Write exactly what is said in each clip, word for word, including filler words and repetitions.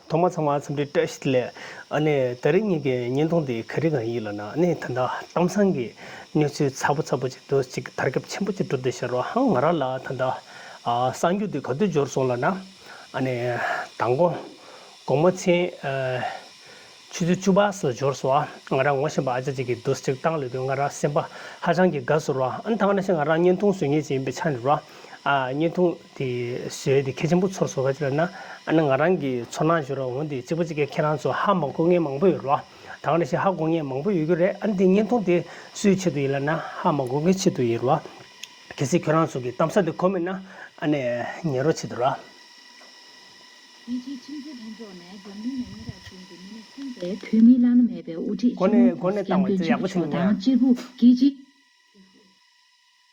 ཐོག་མ་ཚང་མ་འཚམས་འདྲི་བཀྲ་ཤིས་བདེ་ལེགས། ཨ་ནི་ད་རེས་ངེད་ཀྱི་བརྙན་ཐུང་འདི་ག་རེ་གང་ཡིན་ལབ་ན། ཨ་ནི་ད་ལྟ་གཏམ་བཟང་གི་གནས་ཚུལ་ཚ་པོ་ཚ་པོ་ཅིག་འདུག་ཅིག་དར་ཁྱབ་ཆེན་པོ་ཅིག་འགྲོ་བསྡད་ཤག་ར། ཧང་ང་རང་ལ་ད་ལྟ་ཨ་གསར་འགྱུར་འདི་ག་དུས་འབྱོར་སོང་ལབ་ན། ཨ་ནི་དང་པོ་དགོང་མོ་མཚན་ཨ་ཆུ་ཚོད་བཅུ་པ་སོགས་འབྱོར་སོང་། ཨ་ང་རང་ངོ་ཤེས་པ་ཨ་ཅག་ཅིག་གིས་འདུག་ཅིག་བཏང་ལབ་དུས་ང་རང་སེམས་པ་ཧ་ཅང་གི་དགའ་སོང་ར། ཨ་ནི་ད་ག་ནང་བཞིན་ང་རང་བརྙན་ཐུང་བཟོ་མཁན་ཅིག་ཡིན་པའི་ཆ་ནས་ར། ཨ་བརྙན་ཐུང་དེ་བཟོས་དེ་གལ་ཆེན་པོ་ཚོར་སོང་། ག་ཅི་ལབ་ན། ཨ་ནི་ང་རང་གི་ཚོར་སྣང་ཞུ་རོགས་འོང་དེ་གཅིག་པ་གཅིག་གིས་ཁྱེད་རང་ཚོ་ཧ་མ་གོ་མཁན་མང་པོ་ཡོད་རེད་བ། ད་ག་ནང་བཞིན་ཧ་གོ་མཁན་མང་པོ་ཡོད་ཀྱི་རེད། ཨ་ནི་དེ་བརྙན་ཐུང་དེ་སུའི་ཆེད་དུ་ཡིན་ལབ་ན་ཧ་མ་གོ་མཁན་ཆེད་དུ་ཡིན་རེད་བ། གལ་སྲིད་ཁྱོད་རང་ཚོ་གི་གཏམ་བཟང་དེ་གོ་མེད་ན་ཨ་ནི་ཉན་རོགས་བྱེད་དུ་ར། རྒྱལ་སྤྱིའི་ཁྲིམས་རྩོད་ལྷན་ཚོགས་ནས་འཛམ་གླིང་ནང་སྙན་གྲགས་ཅན་གྱི་མི་སྣ་གསུམ་པའི་བོད་མིའི་བླ་ན་མེད་པའི་དབུ་ཁྲིད་སྤྱི་ནོར་༸གོང་ས་༸སྐྱབས་མགོན་ཆེན་པོ་མཆོག་དང་གཅེར་བུ་རྒྱལ་སྤྱི།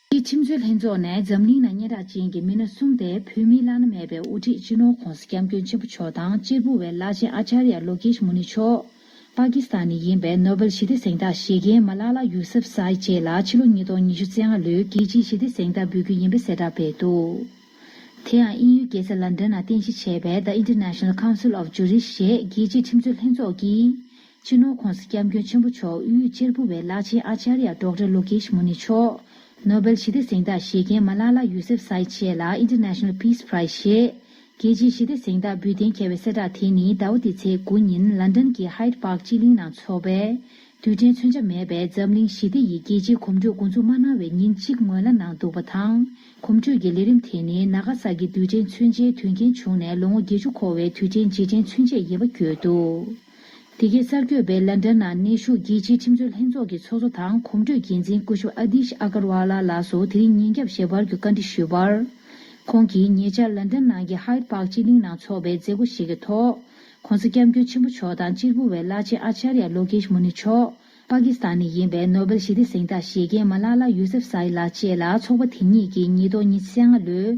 སྤྱིའི་ཁྲིམས་རྩོད་ལྷན་ཚོགས་ནས་འཛམ་གླིང་ནང་སྙན་གྲགས་ཅན་གྱི་མི་སྣ་གསུམ་སྟེ། བོད་མིའི་བླ་ན་མེད་པའི་དབུ་ཁྲིད་སྤྱི་ནོར་༸གོང་ས་༸སྐྱབས་མགོན་ཆེན་པོ་མཆོག་དང་གཅེར་བུ་བའི་བླ་ཆེན་ཨ་ཅཱརྱ་ལོ་ཀེཤ་མུ་ནི་མཆོག་པ་ཀི་སི་ཐན་ནས་ཡིན་པའི་ནོ་བེལ་ཞི་བདེ་གཟེངས་རྟགས་བཞེས་མཁན་མ་ལ་ལ་ཡུ་སེབ་སའིད་བཅས་ལ་ཕྱི་ལོ་ཉིས་སྟོང་ཉི་ཤུ་རྩ་ལྔ་ལོའི་རྒྱལ་སྤྱིའི་ཞི་བདེ་གཟེངས་རྟགས་འབུལ་རྒྱུ་ཡིན་པའི་གསལ་བསྒྲགས་སྤེལ་འདུག་དེ་ཡང་དབྱིན་ཡུལ་རྒྱལ་ས་ལན་ཌན་ནང་རྟེན་གཞི་བྱས་པའི་The International Council of Jurists ཞེས་རྒྱལ་སྤྱིའི་ཁྲིམས་རྩོད་ལྷན་ཚོགས་ཀྱིས། སྤྱི་ནོར་༸གོང་ས་༸སྐྱབས་མགོན་ཆེན་པོ་མཆོག་དབུས་གཅེར་བུ་བའི་བླ་ཆེན་ཨ་ཅཱརྱ་ཌོག་ཊར་ལོ་ཀེཤ་མུ་ནི་མཆོག་ནོ་བེལ་ཞི་བདེ་གཟེངས་རྟགས་བཞེས་མཁན་མ་ལ་ལ་ཡུ་སེབ་སའིད་བཅས་ལ་International Peace Prize ཞེས་རྒྱལ་སྤྱིའི་ཞི་བདེ་གཟེངས་རྟགས་འབུལ་གཏན་འཁེལ་བའི་གསལ་བསྒྲགས་དེ་ནི་ཟླ་བ་འདིའི་ཚེས་དགུ་ཉིན་ལན་ཌན་གྱི་ཧའིད་པཱརྐ་སྤྱི་གླིང་ནང་འཚོགས་པའི་རྡུལ་ཕྲན་མཚོན་ཆ་མེད་པའི་འཛམ་གླིང་ཞི་བདེ་ཡི་རྒྱལ་སྤྱིའི་གོམ་བགྲོད་འགོ་འཛུགས་མ་གནང་བའི་ཉིན་གཅིག་སྔོན་ལ་གནང་འདུག་པ་དང་། གོམ་བགྲོད་ཀྱི་ལས་རིམ་དེ་ནི་ན་ག་ས་ཀི་རྡུལ་ཕྲན་མཚོན་ཆའི་དོན་རྐྱེན་བྱུང་ནས་ལོ་ངོ་བརྒྱད་ཅུ་འཁོར་བའི་དུས་དྲན་རྗེས་དྲན་མཚོན་ཆེད་ཡིན་པ་བརྗོད་འདུག་དེ་གའི་གསར་འགོད་པས་ལན་ཌན་ནང་གནས་བཞུགས་རྒྱལ་སྤྱིའི་ཁྲིམས་རྩོད་ལྷན་ཚོགས་ཀྱི་ཚོགས་གཙོ་དང་གོམ་བགྲོད་འགན་འཛིན་སྐུ་ཞབས་ཨ་དིཤ་ཨ་གར་ཝ་ལ་ལགས་སུ་དེ་རིང་ཉིན་རྒྱབ་ཞལ་པར་བརྒྱུད་བཀའ་འདྲི་ཞུས་པར། ཁོང་གིས་ཉེ་ཆར་ལན་ཌན་ནང་གི་ཧའིད་པཱརྐ་སྤྱི་གླིང་ནང་འཚོགས་པའི་མཛད་སྒོ་ཞིག་གི་ཐོག་༸གོང་ས་༸སྐྱབས་མགོན་ཆེན་པོ་མཆོག་དང་གཅེར་བུ་བའི་བླ་ཆེན་ཨ་ཅཱརྱ་ལོ་ཀེཤ་མུ་ནི་མཆོག་པ་ཀི་སི་ཐན་ནས་ཡིན་པའི་ནོ་བེལ་ཞི་བདེ་གཟེངས་རྟགས་བཞེས་མཁན་མ་ལ་ལ་ཡུ་སེབ་སའིད་ལགས་བཅས་ལ་ཚོགས་པ་དེ་ཉིད་ཀྱིས་ཉིས་སྟོང་ཉི་ཤུ་རྩ་ལྔ་ལོའི་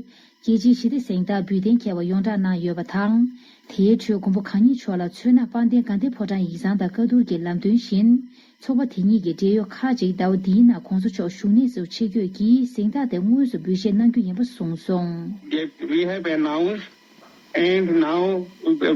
རྒྱལ་སྤྱིའི་ཞི་བདེ་གཟེངས་རྟགས་འབུལ་གཏན་འཁེལ་བ་ཡོངས་བསྒྲགས་གནང་ཡོད་པ་དང་། དེའི་ཁྲོད་མགོན་པོ་གང་ཉིད་མཆོག་ལ་མཚོན་ན། དཔལ་ལྡན་དགའ་ལྡན་ཕོ་བྲང་ཡིག་ཚང་དང་བཀའ་བསྡུར་གྱི་ལམ་སྟོན་བཞིན། ཚོགས་པ་དེ་ཉིད་ཀྱི་འབྲེལ་ཡོད་ཁག་ཅིག་ཟླ་བ་འདིའི་ནང་༸གོང་ས་མཆོག་བཞུགས་གནས་སུ་ཆེད་བསྐྱོད་ཀྱིས་གཟེངས་རྟགས་དེ་དངོས་སུ་འབུལ་བཞེས་གནང་རྒྱུ་ཡིན་པ་གསུངས་སོང་། That we have announced, and now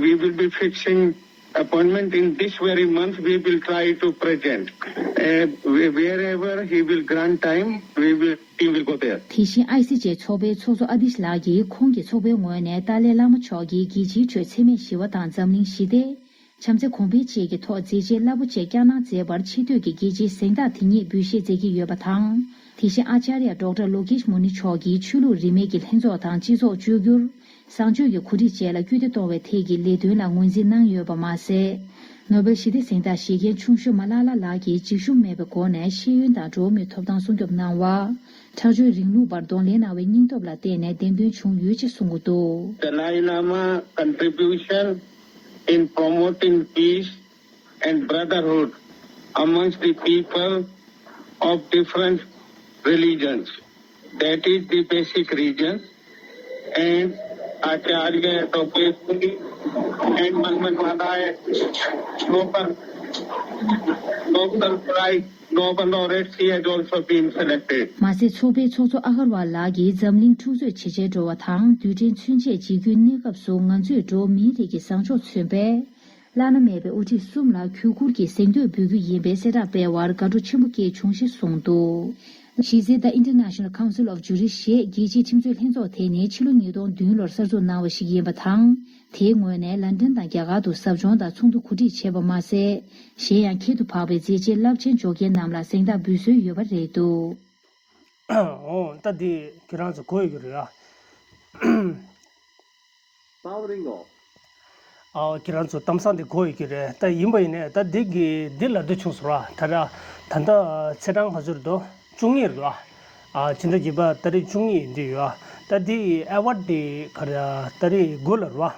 we will be fixing appointment in this very month. We will try to present. Uh, wherever he will grant time, we will, we will go there. དེ་བཞིན་ཨའི་སི་ཇེ་ཚོགས་པའི་ཚོགས་གཙོ་ཨ་དིཤ་ལགས་ཀྱིས་ཁོང་གི་ཚོགས་པའི་ངོས་ནས་ཏཱ་ལའི་བླ་མ་མཆོག་གིས་རྒྱལ་སྤྱིའི་ཁྲོད་འཚེ་མེད་ཞི་བ་དང་འཛམ་གླིང་ཞི་བདེ། བྱམས་བརྩེ་གོང་འཕེལ་བཅས་ཀྱི་ཐོག་མཛད་རྗེས་རླབས་པོ་ཆེ་བསྐྱངས་གནང་མཛད་པར་ཆེ་བསྟོད་ཀྱི་རྒྱལ་སྤྱིའི་གཟེངས་རྟགས་དེ་ཉིད་འབུལ་བཞེས་མཛད་ཀྱི་ཡོད་པ་དང་། དེ་བཞིན་ཨ་ཅཱརྱ་ཌོག་ཊར་ལོ་ཀེཤ་མུ་ནི་མཆོག་གིས་ཆོས་ལུགས་རིས་མེད་ཀྱི་ལྷན་ཚོགས་དང་སྤྱི་ཚོགས་བཅོས་བསྒྱུར། བཟང་སྤྱོད་ཀྱི་གོ་སྒྲིག་བཅས་ལ་སྐུལ་འདེད་གཏོང་བའི་ཐད་ཀྱི་ལས་དོན་ལ་ངོས་འཛིན་གནང་ཡོད་པ་མ་ཟད། ནོ་བེལ་ཞི་བདེ་གཟེངས་རྟགས་བཞེས་མཁན་ཆུང་ཤོས་མ་ལ་ལ་ལགས་ཀྱིས་འཇིགས་ཞུམ་མེད་པའི་སྒོ་ནས་ཤེས་ཡོན་དང་འགྲོ་བ་མིའི་ཐོབ་ཐང་སྲུང་སྐྱོབ་གནང་བ། ཁྲག་སྦྱོར་རིང་ལུགས་པར་གདོང་ལེན་གནང་བའི་སྙིང་སྟོབས་ལ་བརྟེན་ནས་བདེན་དོན་བྱུང་ཡོད་ཅེས་གསུངས་ཀྱི་འདུག Dalai Lama contribution in promoting peace and brotherhood amongst the people of different religions. That is the basic reason. And Acharya Topeswari and Manman Madai Nobel, Nobel Prize, Nobel laureate, he has also been selected. མ་ཟད་ཚོགས་པའི་ཚོགས་གཙོ་ཨ་གར་ཝལ་ལགས་ཀྱིས་འཛམ་གླིང་འཁྲུག་རྩོད་ཇེ་ཆེར་འགྲོ་བ་དང་རྡུལ་ཕྲན་མཚོན་ཆས་འཇིགས་སྐུལ་གནས་སྐབས་སུ་ང་ཚོས་འགྲོ་བ་མིའི་རིགས་ཀྱི་བཟང་ཕྱོགས་མཚོན་པའི། བླ་ན་མེད་པའི་དབུ་ཁྲིད་གསུམ་ལ་གུས་བཀུར་གྱི་གཟེངས་བསྟོད་འབུལ་རྒྱུ་ཡིན་པའི་གསལ་བསྒྲགས་སྤེལ་བར་དགའ་སྤྲོ་ཆེན་པོ་སྐྱེས་བྱུང་ཞེས་གསུངས་འདུག་གཞི་རྩའི་The International Council of Jurists ཞེས་རྒྱལ་སྤྱིའི་ཁྲིམས་རྩོད་ལྷན་ཚོགས་དེ་ནི་ཕྱི་ལོ་ཉིས་སྟོང་བདུན་ལོར་གསར་འཛུགས་གནང་བ་ཞིག་ཡིན་པ་དང་། དེའི་ངོས་ནས་ལན་ཀྲན་དང་རྒྱ་གར་དུ་ཟབ་སྦྱོང་དང་ཚོགས་འདུ་གོ་སྒྲིག་བྱས་པ་མ་ཟད། གཞན་ཡང་ཁྱད་དུ་འཕགས་པའི་མཛད་རྗེས་རླབས་ཆེན་འཇོག་མཁན་རྣམས་ལ་གཟེངས་རྟགས་འབུལ་སྲོལ་ཡོད་པ་རེད་འདུག་འོ་ད་འདི་ཁྱེད་རང་ཚོ་གོ་ཡོད་ཀྱི་རེད་ཨ། Powering off. ཨ་ཁྱེད་རང་ཚོ་གཏམ་བཟང་འདི་གོ་ཡོད་ཀྱི་རེད། ད་ཡིན་པ་ཡིན་ནའི་ད་འདི་གི་འདི་ལབ་འདོད་བྱུང་སོང་ར། ད་ར་ད་ལྟ་ཚེས་གྲངས་ག་ཚོད་རེད་དོ། བཅུ་གཉིས་རེད་དོ། ཨ་ཕྱི་ཟླ་བརྒྱད་པ་ཏ་རིག་བཅུ་གཉིས་ཡིན་དུས་ཡོད། ད་འདི་ཨེ་ཝར་ཌི་འདི་ག་རེ་ད་རེས་དགུ་ལ་རེད་བ།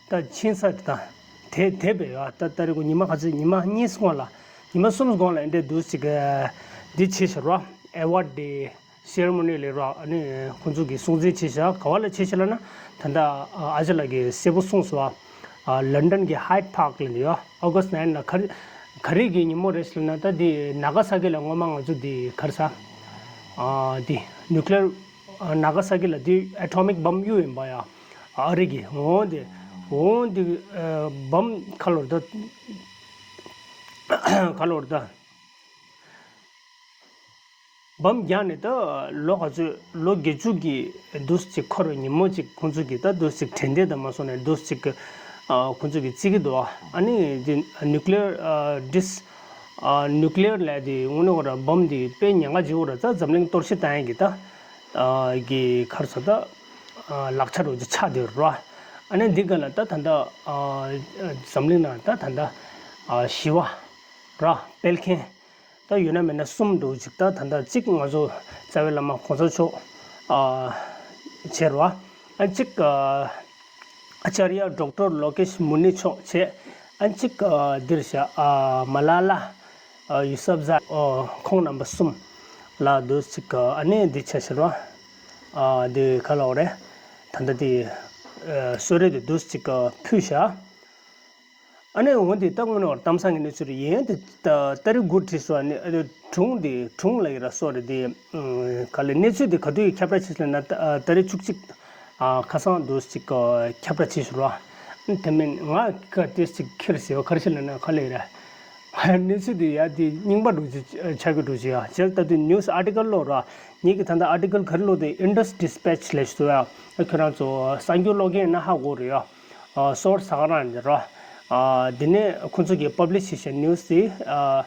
ད་ཕྱིན་ཚར་རེད་ད། དེ་དེ་བས་ཡོད། ད་ད་རེས་གོ་ཉི་མ་ག་ཚོད་ཉི་མ་གཉིས་གོང་ལ་ཉི་མ་གསུམ་གོང་ལ་འདི་འདྲས་འདུག་ཅིག་འདི་བྱས་ཤག་ར། ཨེ་ཝར་ཌི་སེ་རི་མོ་ནི་ལས་ར། ཨ་ནི་ཁོང་ཚོ་གིས་སྲུང་བརྩི་བྱས་ཤག་ག་བ་ལ་བྱས་ཤག་ལབ་ན། ད་ལྟ་ཨ་ཅག་ལགས་ཀྱིས་གསལ་པོ་གསུངས་སོང་བ། ལན་ཌན་གྱི་ཧའིཌ་པཱརྐ་ལ་ཡོད། ཨོ་གྷ་སི་ཊི་ནའིན་ལ་ག་རེ་ག་རེ་གི་ཉིན་མོ་རེད་ཟེར་ན། ད་འདི་ན་ག་ས་ཀི་ལ་སྔོན་མ་ང་ཚོ་འདི་ག་རེ་ཟ། འདི་ནིའུ་ཀི་ལི་ཡར་ན་ག་ས་ཀི་ལ་འདི་ཨེ་ཊོ་མིག་བྷམ་གཡུགས་ཡིན་པ་ཡ། ཨ་རི་གི་འོ་འདི་ འོང་འདི་བམ་ཁ་ལོར་ད་ཁ་ལོར་ད། བམ་རྒྱག་ནས་ད་ལོ་ག་ཚོད་ལོ་བརྒྱད་ཅུ་གི་འདུག་ཅིག་འཁོར་བའི་ཉིན་མོ་ཅིག་ཁོང་ཚོ་གི་ད་འདུག་ཅིག་དྲན་རྟེན་དང་མ་སོང་ནས་འདུག་ཅིག་ཁོང་ཚོ་གི་བརྩི་གི་འདུག་ཨ་ནི་འདི་nuclear dis nuclear ལས་དེ་དངོས་གནས་ཁོ་ར་བམ་དེ་དཔེ་ཉེན་ཁ་ཅིག་ཡོད་ར། ད་འཛམ་གླིང་གཏོར་བཤིག་བཏང་ཡས་ཀྱི་ད་གི་ག་རེ་ཟེར་ད་ལག་ཆ་རུ་ཅིག་ཆགས་བསྡད་ཡོད་ར། ཨ་ནི་འདི་ག་ལ་ད་ད་ལྟ་འཛམ་གླིང་ནང་ད་ད་ལྟ་ཞི་བ་ར་སྤེལ་མཁན་ད་ཡོད་ན་མེད་ན་གསུམ་འདྲ་ཅིག་ད་ད་ལྟ་གཅིག་ང་ཚོ་རྩ་བའི་བླ་མ་གོང་ས་མཆོག་བྱས་ར། ཨ་གཅིག་ཨ་ཅར་ཡ་ཌོག་ཊར་ལོ་ཀེཤ་མུ་ནི་མཆོག་བྱས། ཨ་གཅིག་འདིར་བཞག་མ་ལ་ལ་ཡུ་སབ་ཛ་ཁོང་རྣམ་པ་གསུམ་ལ་འདུག་ཅིག་ཨ་ནི་འདི་བྱས་ཟེར་བ། འདི་ག་ལ་འོ་རེད། ད་ལྟ་དེ་གསོལ་རས་དེ་འདུག་ཅིག་ཕུལ་བཞག་ཨ་ནི་འོ་འདི་ད་དངོས་གནས་གཏམ་བཟང་གི་གནས་ཚུལ་རེད། ཡིན་དེ་ད་ཏ་རིག་དགུ་བྲིས་སོ། ཨ་ནི་ཨ་ནི་སྒྲུང་དེ་སྒྲུང་ལ་ཡི་ར་སོ་རེད་དེ། ག་ལེ་གནས་ཚུལ་དེ་ག་དུས་ཡི་ཁྱབ་བསྒྲགས་བྱས་ལ་ན་ཏ་རིག་བཅུ་གཅིག་ཁ་སང་འདུག་ཅིག་ཁྱབ་བསྒྲགས་བྱས་ཤོར་བ། དེ་མིན་ང་ག་ཏེ་ཅིག་ཁྱེར་ཟེར་བ་ག་རེ་ཞིག་ལ་ན་ག་ལེ་ར། གནས་ཚུལ་དེ་ཡ་དེ་རྙིང་པ་འགྲོ་ཅིག་ཆགས་ཀྱི་འགྲོ་ཅིག་ཡ་བྱས་ད་དུས་news article ཀློག་ར། ངེད་ཀྱི་ད་ལྟ་article ག་རེ་ཀློག་དེ་Indus Dispatch ལས་ཤོད་ཡ། ཁྱོད་རང་ཚོ་གསར་འགྱུར་ཀློག་མཁན་ཡིན་ན་ཧ་གོ་རེད་ཡ། ཨ་སོར་ས་ག་རང་རེད་ར། ཨ་དེ་ནས་ཁོང་ཚོ་གིས་པབ་ལིཤ་བྱས་བཞག་ནིའུ་སི་དེ་ཨ་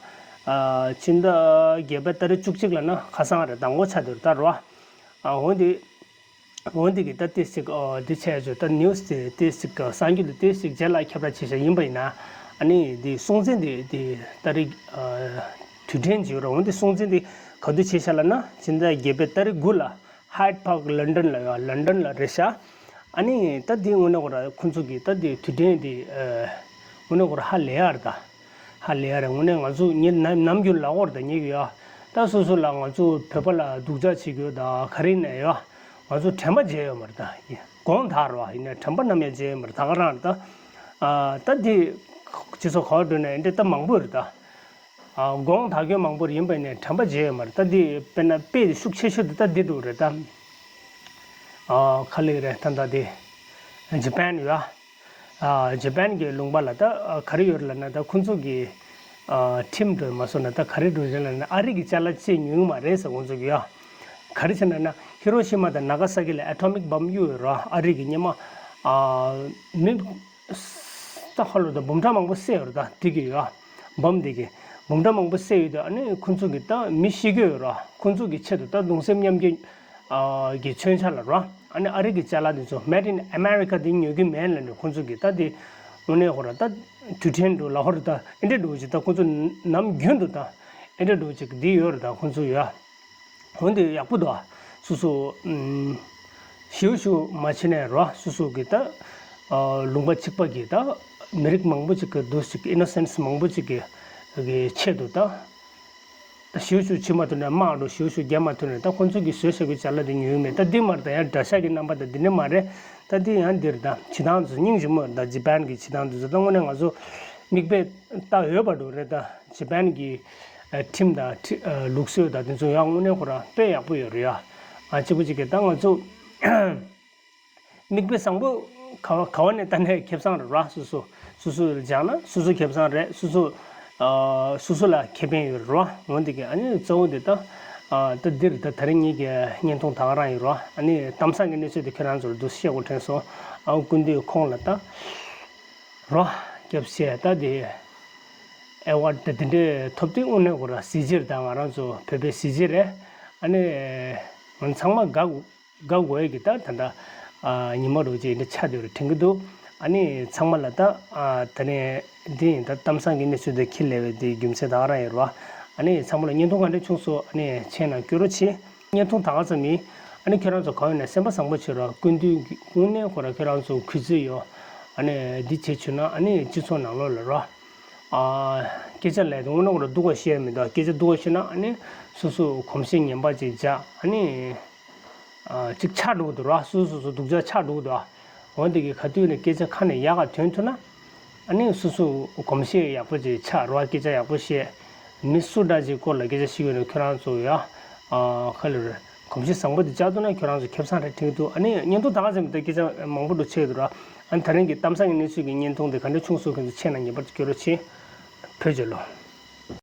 ཨ་ཕྱི་ཟླ་བརྒྱད་པའི་ཏ་རིག་བཅུ་གཅིག་ལ་ན་ཁ་སང་རེད། མདང་དགོང་ཆགས་བསྡད་རེད་ད་ར། ཨ་འོན་ཏེ་འོན་ཏེ་གི་ད་ཏེ་ཞིག་ཨ་དེ་བྱས་བྱས་ད་ནིའུ་སི་དེ་ཏེ་ཞིག་གསར་འགྱུར་དེ་ཏེ་ཞིག་རྗེས་ལ་ཁྱབ་བསྒྲགས་བྱས་བཞག་ཡིན་པ་ཡིན་ན། ཨ་ནི་དེ་སྲོང་བཙན་དེ་དེ་ཏ་རིག་ཨ་དུས་དྲན་བྱས་ཡོད་ར། འོན་ཏེ་སྲོང་བཙན་དེ་ག་དུས་བྱས་བཞག་ལ་ན་ཕྱི་ཟླ་བརྒྱད་པའི་ཏ་རིག་དགུ་ལ། Hyde Park London ལ་ཡོད། London ལ་རེད་ཤག་ཨ་ནི་ད་འདི་དངོས་གནས་ཁོ་ར་ཁོང་ཚོ་གི་ད་འདི་དུས་དྲན་འདི་ཨ་དངོས་གནས་ཁོ་ར་ཧ་ལས་ཡ་རེད་ད། ཧ་ལས་ཡ་རེད། དངོས་གནས་ང་ཚོ་ཉིད་ནམ་ནམ་རྒྱུན་ལ་འོར་ད་ཉེ་གི་ཡ། ད་སོ་སོ་ལ་ང་ཚོ་བོད་པ་ལ་སྡུག་ཅག་བྱེད་རྒྱུ་ད་ག་རེ་ནས་ཡ། ང་ཚོ་དྲན་པ་བརྗེད་ཡོད་མ་རེད་ད། དགོངས་དག་རེད་བ། ཡིན་ནའི་དྲན་པ་ནམ་ཡང་བརྗེད་ཡོད་མ་རེད། ད་ག་རང་རེད་ད། ཨ་ད་འདི་སྤྱི་ཚོགས་ག་བ་འགྲོ་ནས་འདི་ད་མང་པོ་རེད་ད། ཨ་དགོངས་དག་རྒྱུ་མང་པོ་ཡིན་པ་ནས་དྲན་པ་བརྗེད་ཡོད་མ་རེད། ད་འདི་དཔེར་ན་དཔེ་ཤུགས་ཆེ་ཤོས་དེ་ད་འདི་འདྲ་རེད་ད། ཨ་ག་ལེ་རེད་ད། ད་འདི་ཇ་པན་ཡོད་ཨ། ཇ་པན་གྱི་ལུང་པ་ལ་ད་ག་རེ་ཡོད་རེད་ལབ་ན། ད་ཁོང་ཚོ་གི་ཨ་ཁྲིམས་འགྲོ་མ་སོང་ན་ད་ག་རེ་འགྲོ་རེད་ལབ་ན། ཨ་རི་གི་ཅ་ལག་ཅིག་ཉོ་གི་མ་རེད་ཟེར་ཁོང་ཚོ་གི་ཡ། ག་རེ་བྱས་ན་ན་ཧི་རོ་ཤི་མ་དང་ན་ག་ས་ཀི་ལ་ཨ་ཊོ་མིག་བམ་གཡུགས་ཡོད་ར། ཨ་རི་གི་སྔོན་མ་ཨ་མི། ད་ཧ་ལོ་ད་འབུམ་ཕྲག་མང་པོ་བསད་ཡོད་རེད་ད། དེ་གི་ཡ། འབུམ་དེ་གི་འབུམ་ཕྲག་མང་པོ་བསད་ཡོད་དུས། ཨ་ནི་ཁོང་ཚོ་གི་ད་མི་ཤི་གི་ཡོད་ར། ཁོང་ཚོ་གི་ཆེད་དུ་ད་གདུང་སེམས་མཉམ་སྐྱེད་ཨ་གི་མཚོན་ཆ་ལ་ར། ཨ་ནི་ཨ་རི་གི་ཅ་ལག་དེ་ཚོ་Made in America དེ་ཉོ་གི་མེད་ལབ་ནས་ཁོང་ཚོ་གི་ད་དེ་དངོས་གནས་ཁོ་ར་ད་དུས་དྲན་འགྲོ་ལ་ཧོ་ར་ད་ཨེ་འདྲ་འགྲོ་ཅིག་ད་ཁོང་ཚོ་ནམ་རྒྱུན་དུ་ད་ཨེ་འདྲ་འགྲོ་ཅིག་འདི་ཡོད་ར། ད་ཁོང་ཚོ་ཡ། འོན་ཏེ་ཡག་པོ་འདུག་ཨ། སོ་སོ་ཨུམ་ཞེའུ་ཞེའུ་མ་བྱེད་ནས་རོ། སོ་སོ་གི་ད་ཨ་ལུང་པ་གཅིག་པ་གི་ད་མི་རིགས་མང་པོ་ཅིག་གི་འདུག་ཅིག་ཨི་ནོ་སེན་སི་མང་པོ་ཅིག་གི་གི་ཆེད་དུ་ད་ཞེའུ་ཞེའུ་བྱེད་མ་ཐུབ་ནས་དམག་འགྲོ་ཞེའུ་ཞེའུ་རྒྱག་མ་ཐུབ་ནས་ད་ཁོང་ཚོ་གི་བཟོས་བཞག་གི་ཅ་ལག་དེ་ཉོས་མེད། ད་འདི་མ་རེད། ད་ཡང་དགྲ་ཤ་གི་རྣམ་པ་ད་འདི་ནས་མ་རེད། ད་འདི་ཡང་འདིར་ད་བྱེད་སྟངས་ཚོ་སྙིང་རྗེ་མོ་རེད། ད་ཇི་པན་གི་བྱེད་སྟངས་དེ་ཚོ་ད་དངོས་གནས་ང་ཚོ་མིག་དཔེ་ལྟ་འོས་པ་འགྲོ་རེད། ད་ཇི་པན་གི་ཁྲིམས་དང་ཁྲི་ཨ་ལུགས་སྲོལ་དང་དེ་ཚོ་ཡང་དངོས་གནས་ཁོ་རང་དཔེ་ཡག་པོ་ཡོད་རེད་ཡ། ཨ་གཅིག་པུ་གཅིག་གིས་ད་ང་ཚོ་མིག་དཔེ་བཟང་པོ་ག་བ་ག་བ་ནས་ལྟ་ནས་ཁེ་བཟང་རེད་ར། སོ་སོ་སོ་སོ་ལ་སྦྱངས་ན་སོ་སོ་ཁེ་བཟང་རེད། སོ་སོ་ཨ་སོ་སོ་ལ་ཁེ་ཕན་ཡོད་རེད་ར། འོན་ཏེ་གི་ཨ་ནི་གཙོ་བོ་དེ་ད་ཨ་ད་འདིར་ད་ད་རིང་ངེད་ཀྱི་བརྙན་ཐུང་ད་ག་རང་ཡིན་ར། ཨ་ནི་གཏམ་བཟང་གི་གནས་ཚུལ་དེ་ཁྱེད་རང་ཚོར་འདུག་བཤད་དགོས་དྲན་སོང་། ཨ་སྐུ་མདུན་ཁོང་ལ་ད། རོ། སྐྱབས་ཆེ་ད་དེ། ཨེ་ཝཱར་ཌི་དེ་འདྲའི་ཐོབ་དུས་དངོས་གནས་ཁོ་ར་གཟི་བརྗིད་རེད། ད་ང་རང་ཚོ་བོད་པའི་གཟི་བརྗིད་རེད། ཨ་ནི། ང་ཚང་མ་དགའ་དགའ་དགོས་ཀྱི་ད་ད་ལྟ། ཨ་ཉི་མ་རུ་ཅིག་འདི་ཆགས་བསྡད་རེད་དྲན་གྱི་འདུག་ཨ་ནི་ཚང་མ་ལ་ད། ཨ་ད་ནི། འདི་ཡིན་ད་གཏམ་བཟང་གི་གནས་ཚུལ་དེ་ཁྱི་ལས་པའི་དེ་རྒྱུ་མཚན་ད་ག་རང་ཡིན་རོ། ཨ་ནི་ཚང་མ་ལ་བརྙན་ཐུང་ག་འདྲ་བྱུང་སོང་། ཨ་ནི་མཆན་ནང་བསྐྱོན་རོགས་བྱེད། བརྙན་ཐུང་ད་ག་ཙམ་ཡིན། ཨ་ནི་ཁྱོད་རང་ཚོ་གང་ཡིན་ན་སེམས་པ་བཟང་པོ་བྱེད་རོགས། སྐུ་མདུན་གྱི་དངོས་གནས་ཁོ་རང་ཁྱོད་རང་ཚོ་གུས་བརྩི་ཡོད། ཨ་ནི་འདི་བྱེད་བྱུང་ན་ཨ་ནི་སྤྱི་ཚོགས་ནང་ལོགས་ལ་རོ། ཨ་སྐད་ཆ་ལས་དོན་དངོས་གནས་ཁོ་རང་སྡུག་པ་བཤད་མི་འདུག་སྐད་ཆ་སྡུག་པ་བཤད་ན་ཨ་ནི་སོ་སོ་གོམས་གཤིས་ངན་པ་ཅིག་འཇགས། ཨ་ནི་ཨ་ཅིག་ཆགས་འགྲོ་གི་འདུག་རོ། སོ་སོ་སོ་སྡུག་ཅག་ཆགས་འགྲོ་གི་འདུག་འོན་ཏེ་གི་ག་དུས་ནས་སྐད་ཆ་ཁ་ནས་ཡག་ག་ཐོན་ཐུབ་ན། ཨ་ནི་སོ་སོ་གོམས་གཤིས་ཡག་པོ་ཅིག་ཆགས་རོ། སྐད་ཆ་ཡག་པོ་བཤད། མི་སུ་འདྲ་ཅིག་སྐོར་ལ་སྐད་ཆ་བཤད་ཡོད་ན་ཁྱོད་རང་ཚོ་ཡ། ཨ་ག་ལེར་གོམས་གཤིས་བཟང་པོ་དེ་བཅག་ཐུབ་ན་ཁྱོད་རང་ཚོ་ཁེ་བཟང་རེད་དྲན་གྱི་འདུག་ཨ་ནི་བརྙན་ཐུང་ད་ག་ཙམ་དེ་སྐད་ཆ་མང་པོ་འགྲོ་ཆེ་འདུག་ར། ཨ་ནི་ད་རིང་གི་གཏམ་བཟང་གི་གནས་ཚུལ་གྱི་བརྙན་ཐུང་དེ་ག་འདྲ་བྱུང་སོང་། ཁྱེད་ཚོ་མཁྱེན་ན་ངེས་པར་དུ་བསྐྱོད་རོགས་བྱེད། བོད་རྒྱལ་ལོ།